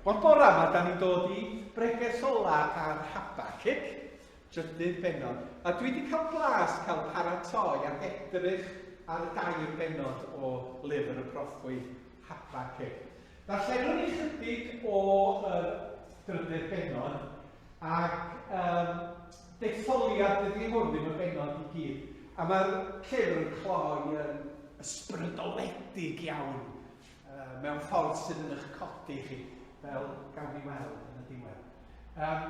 Wel, bora yma, da ni'n dod i bregeth ola ar Habacuc, trydydd bennod. A dwi wedi cael blas cael paratoi ac edrych ar y dair bennod o lyfr y proffwyd Habacuc. Darllenwn ni chydig o yr drydydd bennod, ac um, detholiad ydy hwn, ddim y bennod i gyd. A mae'r llyfr yn cloi yn ysbrydoledig iawn mewn ffordd sydd yn eich codi chi, fel gawn ni weld yn y diwedd. Um,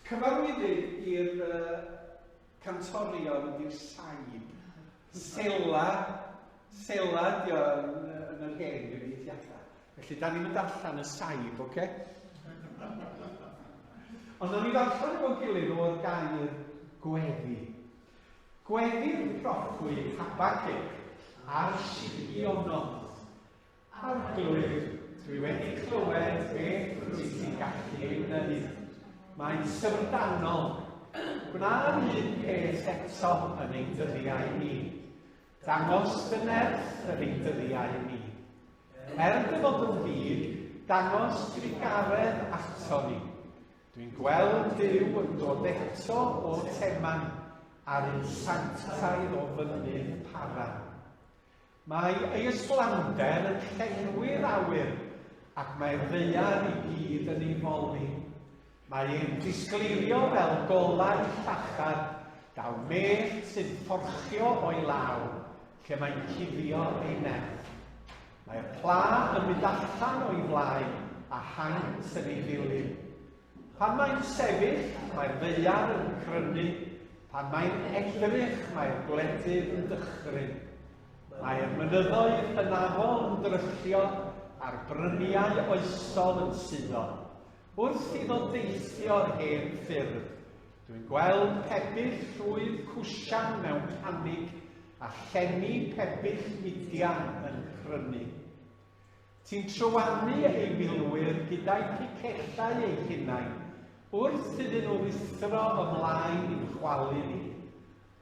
cyfarwyddyd i'r uh, cantorion ydy'r saib. Sela, sela ydy o yn, yn yr hen gyfieithiadau. Felly, da ni'n mynd allan y saib, oce? Okay? Ond nawn ni ddarllen efo'n gilydd o'r gair gweddi. Gweddi'r proffwyd Habacuc ar Shigionoth. Arglwydd, dwi wedi clywed beth rwyt ti'n gallu ei wneud. Mae'n syfrdanol. Gwna'r un peth eto yn ein dyddiau ni. Dangos dy nerth yn ein dyddiau ni. Er dy fod yn ddig, dangos drugaredd ato ni. Dwi'n gweld Duw yn dod eto o Teman a'r un sanctaidd o fynydd Paran. Mae ei ysblander yn llenwi'r awyr ac mae'r ddaear i gyd yn ei foli. Mae e'n disgleirio fel golau llachar, daw mellt sy'n fforchio o'i law, lle mae'n cuddio ei nerth. Mae'r pla yn mynd allan o'i flaen a haint yn ei ddilyn. Pan mae'n sefyll, mae'r ddaear yn crynu, pan mae'n edrych, mae'r gwledydd yn dychryn. Mae'r mynyddoedd hynafol yn dryllio a'r bryniau oesol yn suddo. Wrth iddo deithio'r hen ffyrdd, dwi'n gweld pebyll llwydd Cwsian mewn panig a llenni pebyll Midian yn crynu. Ti'n trywanu ei milwyr gyda'u picellau eu hunain wrth iddyn nhw ruthro ymlaen i'n chwalu ni.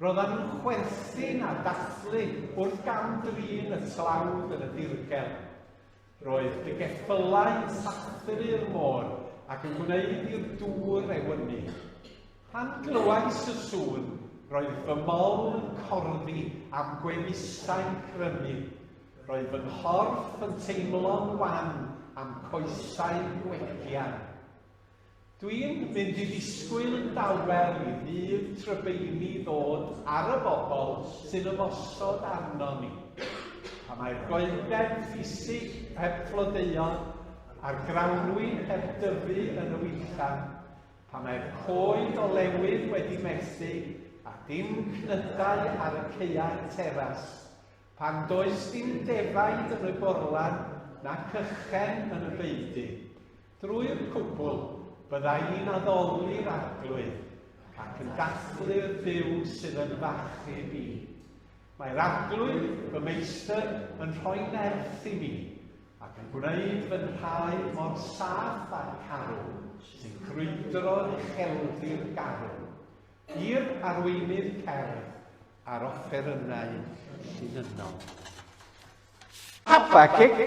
Roeddan nhw'n chwerthin a dathlu wrth gam-drin y tlawd yn y dirgel. Roedd dy geffylau'n sathru'r môr ac yn gwneud i'r dŵr ewynu. Pan glywais y sŵn, roedd fy mol yn corddi a'm gwefusau'n crynu. Roedd fy nghorff yn teimlo'n wan a'm coesau'n gwegian. Dwi'n mynd i ddisgwyl yn dawel i ddydd trybeini ddod ar y bobl sy'n ymosod arnon ni. Pan mae'r goeden ffisig heb flodeuo a'r grawnwin heb dyfu yn y winllan, pan mae'r coed olewydd wedi methu a dim cnydau ar y caeau teras, Pan does dim defaid yn y gorlan na cychen yn y beudy, drwy'r cwbl, bydda i'n addoli'r Arglwydd ac yn dathlu'r Duw sydd yn f'achub i. Mae'r Arglwydd, fy Meistr, yn rhoi nerth i mi ac yn gwneud fy nhraed mor saff â'r carw sy'n crwydro'r ucheldir garw. I'r arweinydd cerdd a'r offerynnau llinynnol. Habacuc,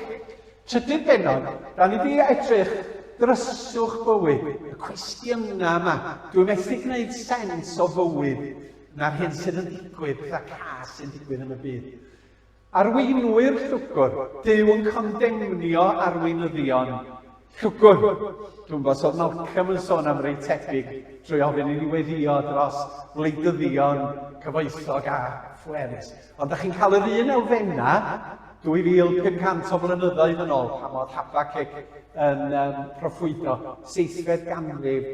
trydydd bennod, da ni wedi edrych dryswch bywyd, y cwestiynau yma. Dwi'n methu gwneud sens o fywyd na'r hyn sydd yn digwydd, pethau cas sy'n digwydd yn y byd. Arweinwyr llwgr, Duw yn condemnio arweinyddion llwgr. Dwi'n gwybod os oedd Malcolm yn sôn am rei tebyg trwy ofyn i ni weddïo dros wleidyddion cyfoethog a phwerus. Ond da chi'n cael yr un elfennau 2,500 o flynyddoedd yn ôl pan oedd Habacuc yn um, proffwydo seithfed ganrif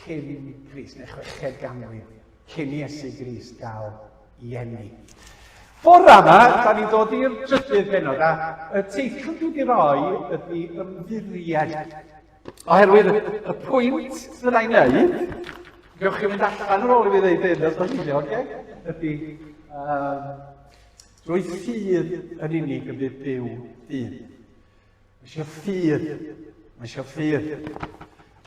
cyn Crist, neu chweched ganrif cyn Iesu Grist gael i eni. Bora yma, da ni'n dod i'r drydydd benod, a y teitl dwi wedi roi ydy ymddiried. Oherwydd y pwynt fydda i'n neud, gewch chi fynd allan ar ôl i fi ddeud hyn os da chi eisiau, oce? Ydy, um, drwy ffydd yn unig y bydd byw dyn. Mae eisiau ffydd. Mae eisiau ffydd.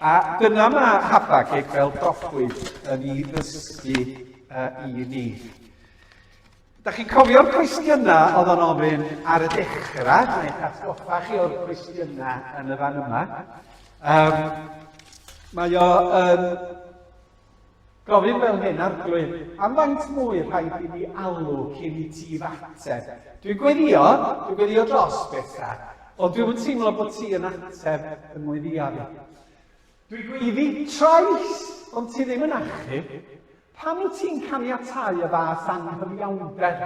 A dyna mae Habacuc fel proffwyd yn ei ddysgu uh, i ni. Da chi'n cofio'r cwestiynau oedd o'n ofyn ar y dechrau? Dwi'n eich atgoffa chi o'r cwestiynau yn y fan yma. Um, mae o yn gofyn fel hyn, arglwydd, am faint mwy rhaid i mi alw cyn i ti f'ateb? Dwi'n gweddio, dwi'n gweddio dros bethau, ond dwi'n teimlo bod ti yn ateb yng ngweddio fi. Dwi'n gweiddi, trais, ond ti ddim yn achub. Pam wyt ti'n caniatáu y fath anghyfiawnder?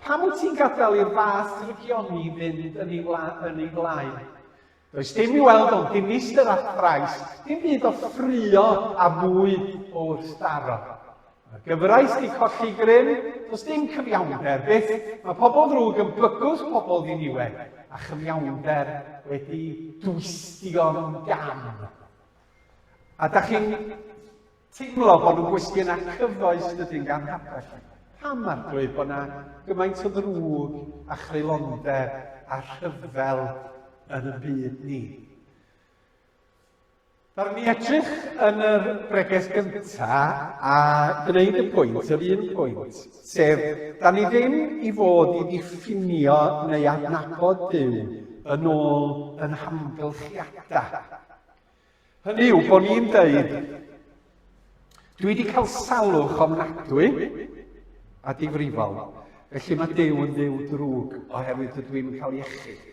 Pam wyt ti'n gadael i'r fath ddrygioni fynd yn ei, yn ei flaen? Does dim i weld ond dinistr a thrais, dim byd o ffrio a mwy o wrthdaro. Mae'r gyfraith 'di colli grym, does dim cyfiawnder byth, mae pobl ddrwg yn bygwth pobl ddiniwed, a chyfiawnder wedi dwystio'n gam. A da chi'n teimlo bod nhw'n gwestiynau cyfoes dydyn gan Habacuc. Pam arglwydd bod yna gymaint o ddrwg a chreulondeb a rhyfel yn y byd ni? Ddaru ni edrych yn yr bregeth gynta a gwneud y pwynt, yr un pwynt, sef, da ni ddim i fod i ddiffinio neu adnabod Duw yn ôl yn hamgylchiadau. Hynny yw, bod ni'n deud, dwi wedi cael salwch ofnadwy a difrifol, felly mae Duw yn Dduw drwg oherwydd dydw i'n cael iechyd.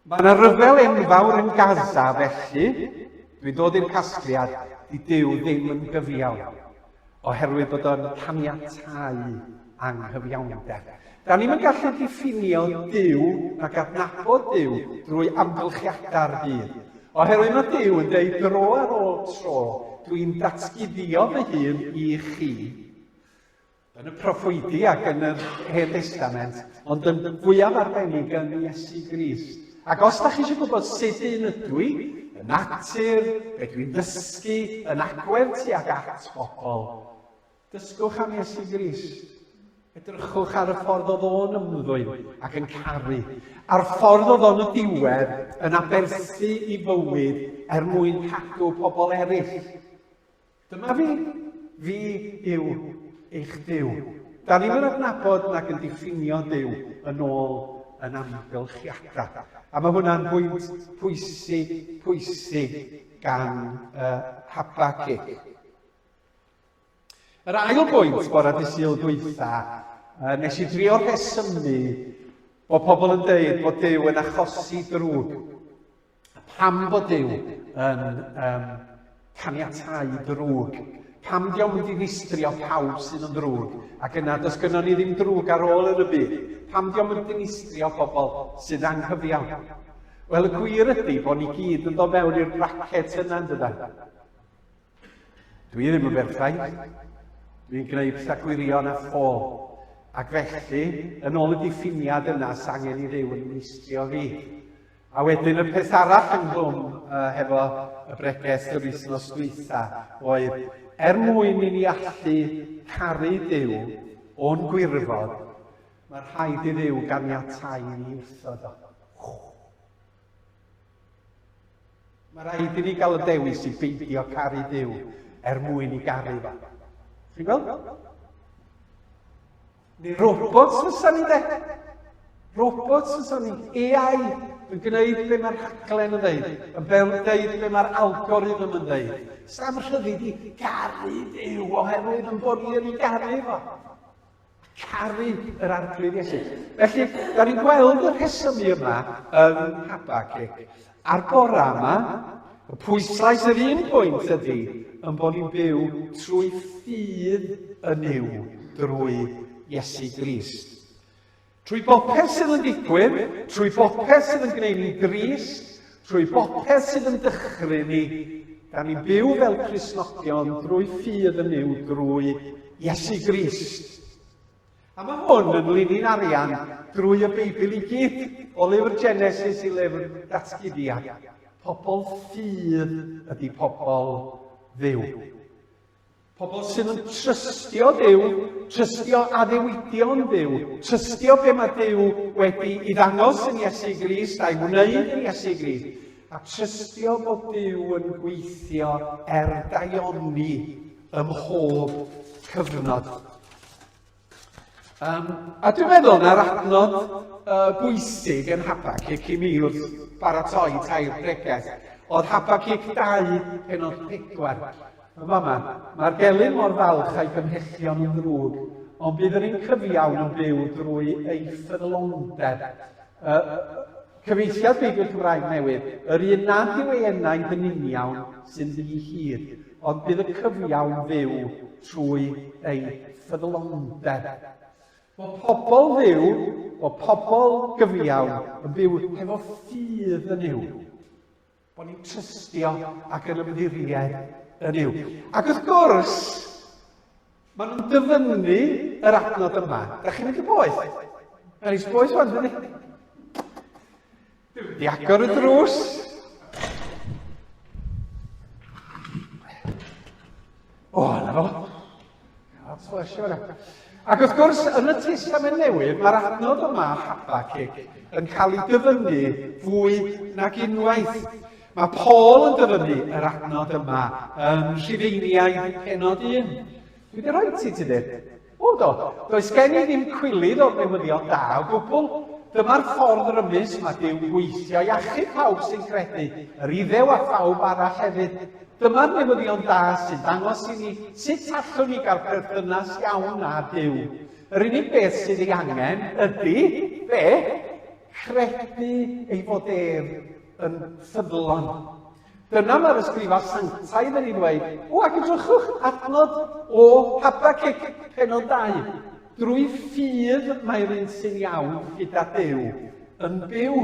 Mae yna ryfel enfawr yn Gaza felly, dwi'n dod i'r casgliad, di Duw ddim yn gyfiawn, oherwydd bod o'n caniatáu anghyfiawnder. Da ni'm yn gallu diffinio Duw nag adnabod Duw drwy amgylchiadau'r byd. Oherwydd mae Duw yn deud dro ar ôl tro, dwi'n datguddio fy hun i chi. Yn y proffwydi ac yn yr Hen Destament, ond yn fwyaf arbennig yn Iesu Grist. Ac os da chi eisiau gwybod sut un ydw i, y natur, be dwi'n ddysgu, yn agwedd tuag at bobl, dysgwch am Iesu Grist. Edrychwch ar y ffordd oedd o'n ymddwyn ac yn caru, a'r ffordd oedd o'n y diwedd yn aberthu i fywyd er mwyn cadw pobl eraill. Dyma fi, fi yw eich Duw. Da ni'm yn adnabod nag yn diffinio Duw yn ôl yn amgylchiadau. A mae hwnna'n bwynt pwysig, pwysig gan uh, Habacuc. Yr ail bwynt bore dy Sul dwytha, uh, nes i drio rhesymu bod pobl yn deud bod Duw yn achosi drwg. Pam bod Duw yn um, caniatáu drwg? Pam di o'n dinistrio pawb sydd yn ddrwg? Ac yna, does gynnon ni ddim drwg ar ôl yn y byd. Pam di o'n dinistrio pobl sydd anghyfiawn? Wel, y gwir ydy bod ni gyd yn dod mewn i'r bracet yna, yn dydan? Dwi ddim yn berffaith. Dwi'n gwneud pethau gwirion a ffôl. Ac felly, yn ôl y diffiniad yna, s'angen i Dduw yn dinistrio fi. A wedyn y peth arall ynghlwm uh, hefo y bregeth yr wythnos dwytha oedd er mwyn i ni allu caru Duw o'n gwirfodd, mae rhaid i Dduw ganiatau i ni wrthod o. Mae rhaid i ni gael y dewis i beidio caru Duw er mwyn i garu fo. Chi'n gweld? Neu robots fysa ni de? Robots fysa ni. AI yn gwneud be mae'r rhaglen yn dweud, yn dweud be mae'r algorithm yn dweud. Sam rhyddid i garu Duw oherwydd yn bod ni yn ei garu fo. Caru yr arglwydd Iesu. Felly, da ni'n gweld y rhesymu yma yn Habacuc. A'r bora yma, y pwyslais yr un pwynt ydy yn bod ni'n byw trwy ffydd yn Nuw drwy Iesu Grist. Trwy bopeth sydd yn digwydd, trwy bopeth sydd yn gwneud ni'n drist, trwy bopeth sydd yn dychryn ni, da ni'n byw fel Cristnogion drwy ffydd yn Nuw drwy Iesu Grist. A mae hwn yn linyn arian drwy y Beibl i gyd, o lyfr Genesis i lyfr Datguddiad. Pobl ffydd ydy pobl Dduw. Pobl sydd yn trystio Dduw, trystio addewidion Dduw, trystio be mae Duw wedi i ddangos yn Iesu Grist a'i wneud yn Iesu Grist, a trystio bod Duw yn gweithio er daioni ym mhob cyfnod. Um, a dwi'n meddwl na'r adnod uh, bwysig yn Habacuc i mi wrth baratoi tair pregeth oedd Habacuc 2, penod 4. Yn fama, mae'r gelyn mor falch a'i gymhellion yn ddrwg, ond bydd yr un cyfiawn yn byw drwy ei ffyddlondeb. Uh, cyfieithiad Beibl Cymraeg Newydd, yr un nad yw ei enaid yn uniawn sy'n ddi-hid, ond bydd y cyfiawn fyw trwy ei ffyddlondeb. Bod pobl fyw, bod pobl gyfiawn yn byw hefo ffydd yn Nuw. Bod ni'n trystio ac yn ymddiried yn Nuw. Ac wrth gwrs, maen nhw'n dyfynnu yr adnod yma. Da chi'n mynd i boeth? Mae'n reit boeth wan, dydy? Di agor y drws. O, na fo. Ac wrth gwrs, yn y Testament Newydd, mae'r adnod yma, Habacuc, yn cael ei dyfynnu fwy nag unwaith. Mae Paul yn dyfynnu yr adnod yma yn Rhufeiniaid penod 1. Dwi wedi rhoi ti ti dweud. O do, does gen i ddim cwilydd o'r newyddion da o gwbl. Dyma'r ffordd rymus mae Duw'n gweithio i achub pawb sy'n credu, yr Iddew a phawb arall hefyd. Dyma'r newyddion da sy'n dangos i ni sut allwn ni gael perthynas iawn â Duw. Yr unig beth sydd ei angen ydy, be? Credu ei fod ef yn ffyddlon. Dyna mae'r ysgrifau sanctaidd yn ei ddweud. O, ac edrychwch, adnod o Habacuc, penod 2. Drwy ffydd mae'r un sy'n iawn gyda Duw yn byw.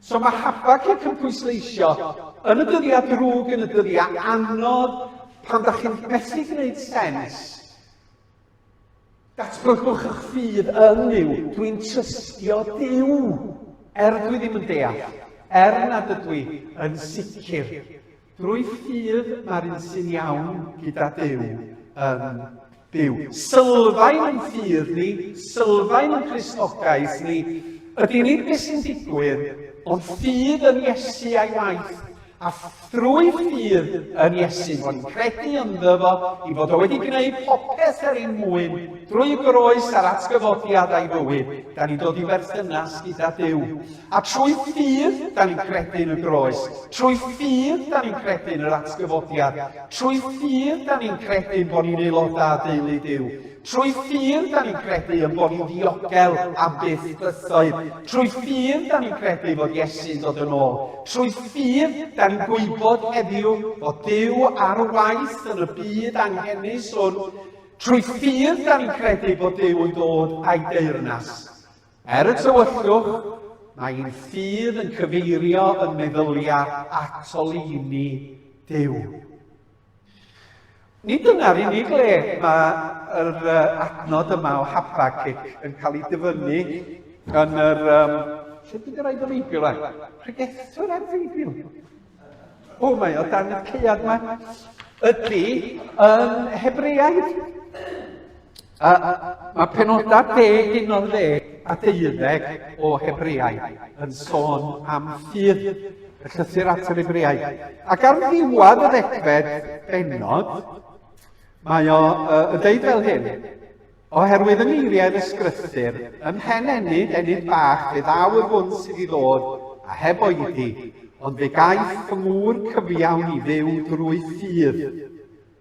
So mae Habacuc yn pwysleisio, yn y dyddiau drwg, yn y dyddiau anodd, pan da chi'n methu gwneud sens, Datblygwch eich ffydd yn Nuw. Dwi'n trystio Duw, er dwi ddim yn deall, er nad ydw i yn sicr. Drwy ffydd mae'r un sy'n iawn gyda Duw yn byw. Sylfaen yn ffydd ni, sylfaen yn Cristnogaeth ni, ydy nid beth sy'n digwydd, ond ffydd yn Iesu a'i waith. A thrwy ffydd yn Iesu, fod ni'n credu ynddo fo, i fod o wedi gwneud popeth er ein mwyn, drwy y groes a'r atgyfodiad a'i fywyd, da ni'n dod i berthynas gyda Duw. A trwy ffydd, da ni'n credu yn y groes. Trwy ffydd, da ni'n credu yn yr atgyfodiad. Trwy ffydd, da ni'n credu bod ni'n aelodau o deulu Duw. Trwy ffydd, da ni'n credu yn bod ni'n ddiogel am byth bythoedd. Trwy ffydd, da ni'n credu fod Iesu'n dod yn ôl. Trwy ffydd, da ni'n gwybod heddiw fod Duw ar waith yn y byd anghenus hwn. Trwy ffydd, da ni'n credu bod Duw yn dod a'i deyrnas. Er y tywyllwch, mae ein ffydd yn cyfeirio yn meddyliau at oleuni Duw. Nid dyna'r unig le mae'r adnod yma o Habacuc yn cael ei dyfynnu yn yr... Um, lle dwi wedi rhaid y Feibl e? Pregethwr ar Feibl. O, mae o dan y caead yma. Ydy yn Hebreaid. A, mae penodau 10, 11 a 12 o Hebreaid yn sôn am ffydd, y llythyr at yr Hebreaid. Ac ar ddiwedd y ddegfed bennod, mae o uh, yn deud fel hyn, Oherwydd yng ngeiriau'r ysgrythur, ym mhen ennyd, ennyd bach, fe ddaw yr hwn sydd i ddod, a heb oedi, ond fe gaiff fy ngŵr cyfiawn i fyw drwy ffydd.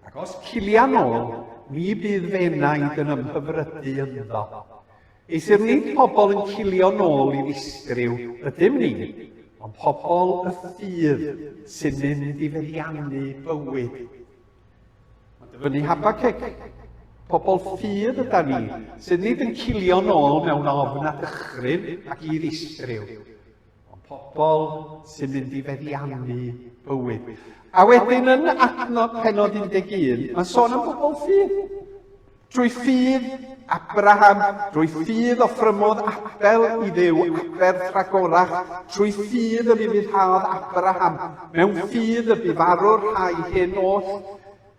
Ac os cilia nôl, ni bydd fy enaid yn ymhyfrydu ynddo. Eithr nid pobl yn cilio nôl i ddistryw ydym ni, ond pobl y ffydd sy'n mynd i feddiannu bywyd. Mae'n dyfynnu Habacuc. Pobl ffydd yda ni, sydd nid yn cilio nôl mewn ofn a dychryn ac i ddistryw, Ond pobl sy'n mynd i feddiannu bywyd. A wedyn yn adnod penod 11, mae'n sôn am bobl ffydd. Drwy ffydd Abraham, drwy ffydd offrymodd Abel i Dduw aberth rhagorach, trwy ffydd yr ufuddhaodd Abraham, mewn ffydd y bu farw'r rhai hyn oll,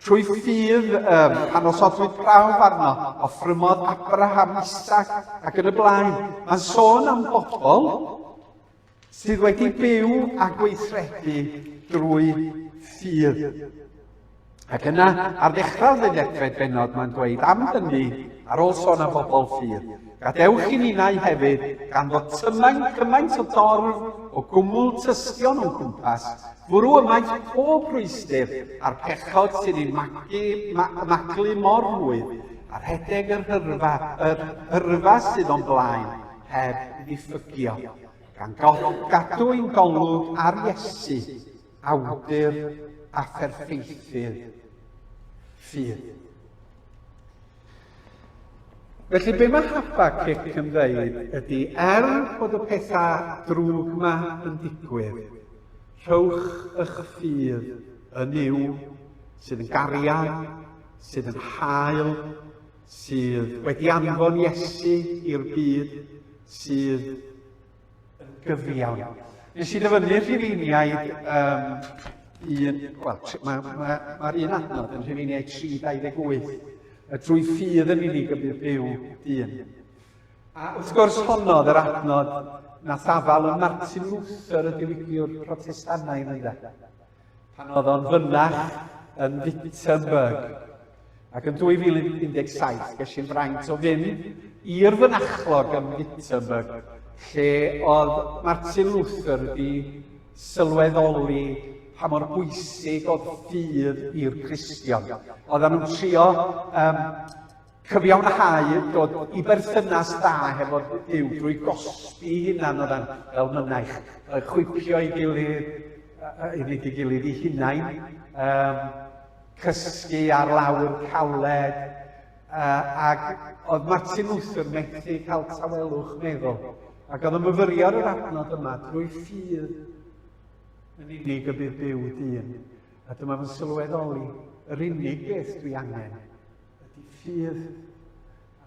trwy ffydd um, pan osodwyd prawf arno, offrymodd Abraham Isaac ac yn y blaen. Mae'n sôn am bobl sydd wedi byw a gweithredu drwy ffydd. Ac yna, ar ddechrau'r ddeuddegfed bennod, mae'n dweud am hynny, ar ôl sôn am bobl ffydd, gadewch i ninnau hefyd, gan fod tymain cymaint o dorf o gwmwl tystion o'n cwmpas, fwrw ymaith pob rhwystr a'r pechod sy'n ein magu, ma, maglu mor rhwydd, a rhedeg yr hyrfa, yr hyrfa sydd o'n blaen, heb ddiffygio, gan gadw ein golwg ar Iesu, awdur a pherffeithydd ffydd. Felly be mae Habacuc yn dweud ydy, er bod y pethau drwg yma yn digwydd, rhowch eich ffydd yn Nuw sydd yn gariad, sydd yn hael, sydd wedi anfon Iesu i'r byd, sydd yn gyfiawn. Nes i ddyfynnu Rhufeiniaid um, un, wel, mae'r ma, ma, ma un adnod yn Rhufeiniaid 3.28, y drwy ffydd yn unig y bydd byw dyn. A wrth gwrs honnodd yr adnod nath afal yn Martin Luther y diwygiwr Protestannaidd ynddo. Pan oedd o'n fynach yn Wittenberg. Ac yn 2017, ges i'n fraint o fynd i'r fynachlog yn Wittenberg, lle oedd Martin Luther wedi sylweddoli pa mor bwysig oedd ffydd i'r Cristion. Oedden nhw'n trio um, Cyfiawnhau dod i berthynas dda hefo Duw drwy gosbi hunan oeddan fel mynaich, chwipio ei gilydd, i wneud ei gilydd i hunain, um, cysgu ar lawr caled, uh, ac oedd Martin Luther methu cael tawelwch meddwl, ac oedd yn myfyrio ar yr adnod yma drwy ffydd yn unig y bydd byw dyn. A dyma fy sylweddoli, yr unig beth dwi angen ydy ffydd.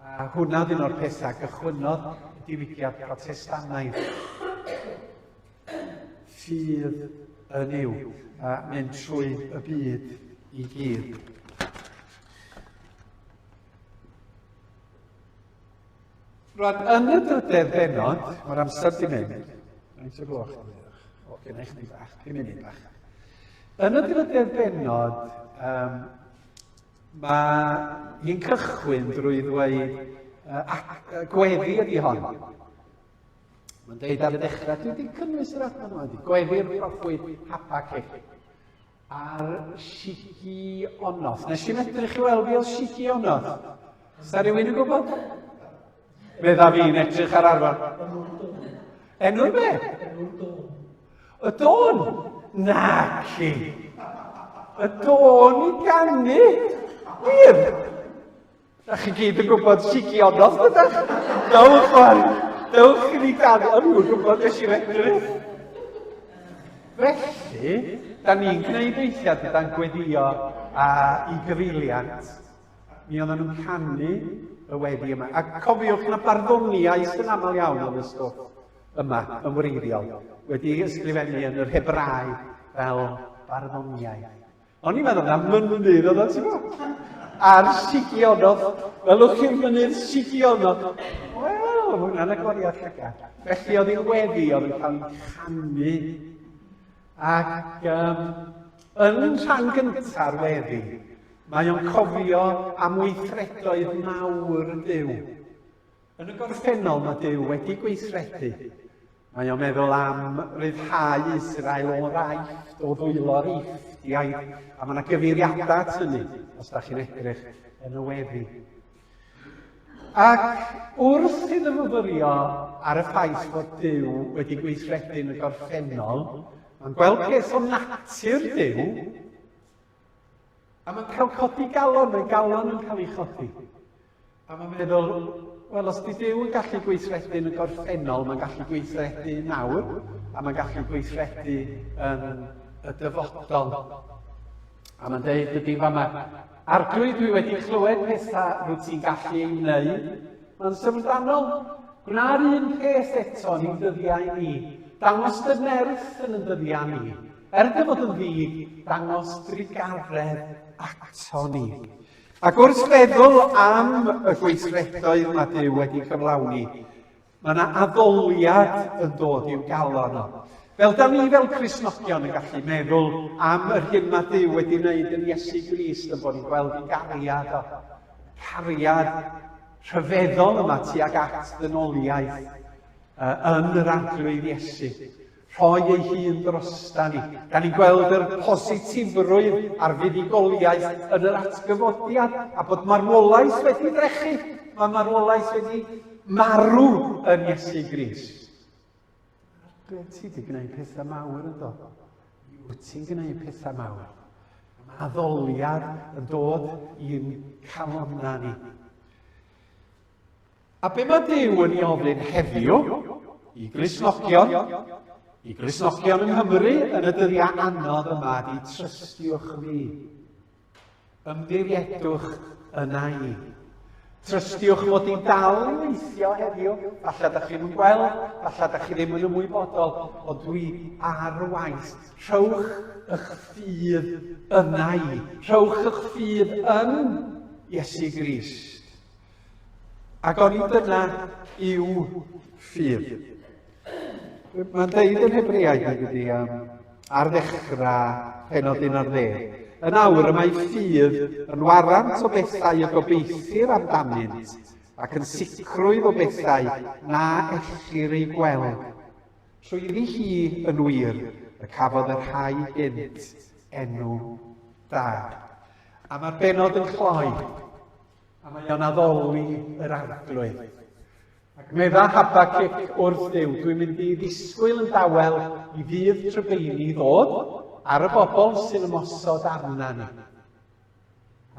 A hwnna oedd un o'r pethau gychwynnodd y diwygiad Protestannaidd. Ffydd yn yw, a mynd trwy y byd i gyd. Rwan, yn y drydedd bennod, mae'r amser di mynd. Faint o gloch? O, genna i chdi bach, 5 munud bach. Yn y drydedd bennod, um, Mae hi'n cychwyn drwy ddweud uh, ac, uh, gweddi ydy hon. Mae'n dweud ar y dechrau, dwi wedi cynnwys yr adnod yma, wedi gweddi'r proffwyd Habacuc ar Shigionoth. Nes i'n edrych i weld fi oedd Shigionoth. Sa rhywun yn gwybod? Medda fi'n edrych ar arfer. Enw'r be? Enw'r dôn. Y dôn? Naci. Y dôn i ganu? Wir? Da chi gyd yn gwybod sigionodd, dydach? Dewch wan, dewch i ni ganu. O'n i'n gwybod nes i'n edrych. Felly, da ni'n gwneud weithiau dyda'n gweddio a i gyfeiliant. Mi oedden nhw'n canu y weddi yma. A cofiwch na barddoniaeth yn aml iawn oedd y stwff yma yn wreiddiol, wedi ysgrifennu yn yr Hebraeg fel barddoniaeth. O'n i'n meddwl na mynydd oedd o, ti'n gwybod? A'r sigionodd, welwch chi'r mynydd sigionodd. Wel, hwnna'n agoriad llygad. Felly oedd hi'n weddi, oedd yn cael ei chanu. Ac um, yn rhan gynta'r weddi, mae o'n cofio am weithredoedd mawr Duw. Yn y gorffennol mae Duw wedi gweithredu. Mae o'n meddwl am ryddhau Israel o'r Aifft, o ddwylo'r Eifftiaid, a mae yna gyfeiriadau at hynny, os da chi'n edrych yn y weddi. Ac wrth iddo fyfyrio ar y ffaith fod Duw wedi gweithredu yn y gorffennol, mae'n gweld peth o natur Duw, A mae'n cael codi galon, mae galon yn cael ei chodi. A mae'n meddwl, wel, os di Duw yn gallu gweithredu yn y gorffennol, mae'n gallu gweithredu nawr, a mae'n gallu gweithredu yn y dyfodol. A mae'n dweud, dydy fama, Arglwydd, dwi wedi clywed pethau rwyt ti'n gallu ei wneud. Mae'n syfrdanol. Gwna'r un peth eto yn ein dyddiau ni. Dangos dy nerth yn y dyddiau ni. Er dy fod yn ddig, dangos drugaredd ato ni. Ac wrth feddwl am y gweithredoedd mae Duw wedi cyflawni, mae yna addoliad yn dod i'w galon o. Fel da ni fel Cristnogion yn gallu meddwl am yr hyn mae Duw wedi wneud yn Iesu Grist yn bod ni'n gweld ei gariad o, cariad rhyfeddol yma tuag at ddynoliaeth yn yr Arglwydd Iesu. Rhoi ei hun drosta ni. Da ni'n gweld yr positifrwydd a'r fuddugoliaeth yn yr atgyfodiad a bod marwolaeth wedi drechu. Mae marwolaeth wedi marw yn Iesu Grist. Arglwydd, ti wedi gwneud pethau mawr yn do. Wyt ti'n gwneud pethau mawr. Mae addoliad yn dod i'n calonna ni. A be mae Duw yn ei ofyn heddiw i Gristnogion, i Gristnogion yng Nghymru yn y dyddiau anodd yma, di trystiwch fi. Ymddiriedwch yna i. Trystiwch mod i'n dal i weithio heddiw. Falle da chi ddim yn gweld, falle da chi ddim yn ymwybodol, ond dwi ar y waith. Rhowch eich ffydd yna i. Rhowch eich ffydd yn Iesu Grist. Ac oni dyna yw ffydd. Mae'n deud yn Hebreaid, nag ydy, um, ar ddechrau penod 11. Yn awr y mae ffydd yn warant o bethau y gobeithir amdanynt ac yn sicrwydd o bethau na ellir eu gweld. Trwyddi hi yn wir y cafodd y rhai gynt enw da. A mae'r benod yn cloi, a mae o'n addoli yr arglwydd. Ac medda Habacuc wrth Dduw, dwi'n mynd i ddisgwyl yn dawel i ddydd trybeini ddod ar y bobl sy'n ymosod arna ni.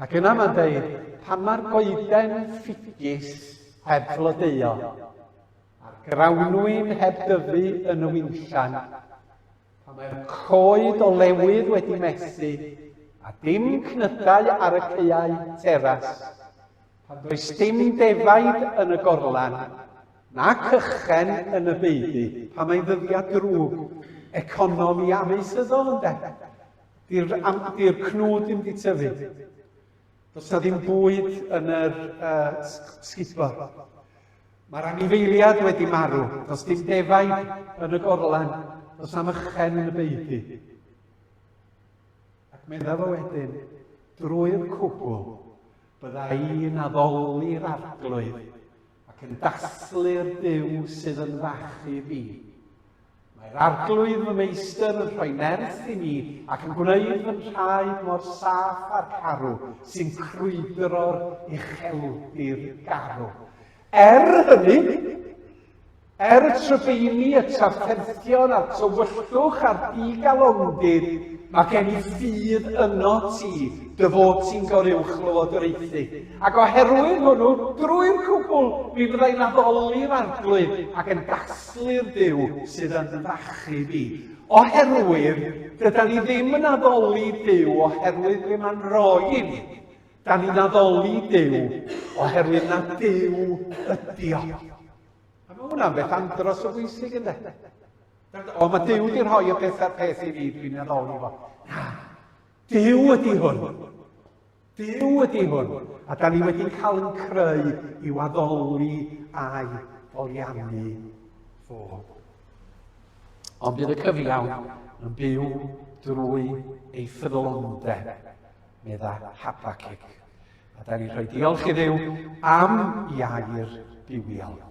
Ac yna mae'n dweud, pan mae'r goeden ffigys heb flodeuo, a'r grawnwin heb dyfu yn y winllan, pan mae'r coed olewydd wedi methu, a dim cnydau ar y caeau teras, Pan does dim defaid yn y gorlan, na cychen yn y beudy, pan mae'n ddyddiad drwg, economi amaethyddol ynde? Di'r di cnwd ddim di tyfu. Does na ddim bwyd yn yr uh, sgubor. Mae'r anifeiliad wedi marw. Does dim defaid yn y gorlan. Does na mychen yn y beudy. Ac medda fo wedyn, drwy'r cwbl, bydda i'n addoli'r arglwydd ac yn dathlu'r Duw sydd yn fach i fi. Mae'r arglwydd fy meistr yn rhoi nerth i mi ac yn gwneud fy nhraed mor saff â'r carw sy'n crwydro'r ucheldir garw. Er hynny, er y trybeini, y trafferthion, a'r tywyllwch, a'r digalondid, mae gen i ffydd yno ti, dy fod ti'n goruwch lywodraethu. Ac oherwydd hwnnw, drwy'r cwbl, mi fyddai'n addoli'r arglwydd ac yn dathlu'r Duw sydd yn fachu fi. Oherwydd, dyda ni ddim yn addoli Duw oherwydd be mae'n roi i ni. Da ni'n addoli Duw oherwydd na Duw ydi o. A mae hwnna'n beth andros o bwysig ynde? O, mae Duw wedi rhoi y peth a'r peth i fi, dwi'n addoli fo. Na, Duw ydi hwn. Duw ydi hwn. A da ni wedi cael yn creu i'w addoli a'i foliannu fo. Ond bydd y cyfiawn yn byw drwy ei ffyddlondeb. Medda Habacuc. A da ni'n rhoi diolch i Dduw am i air bywiol.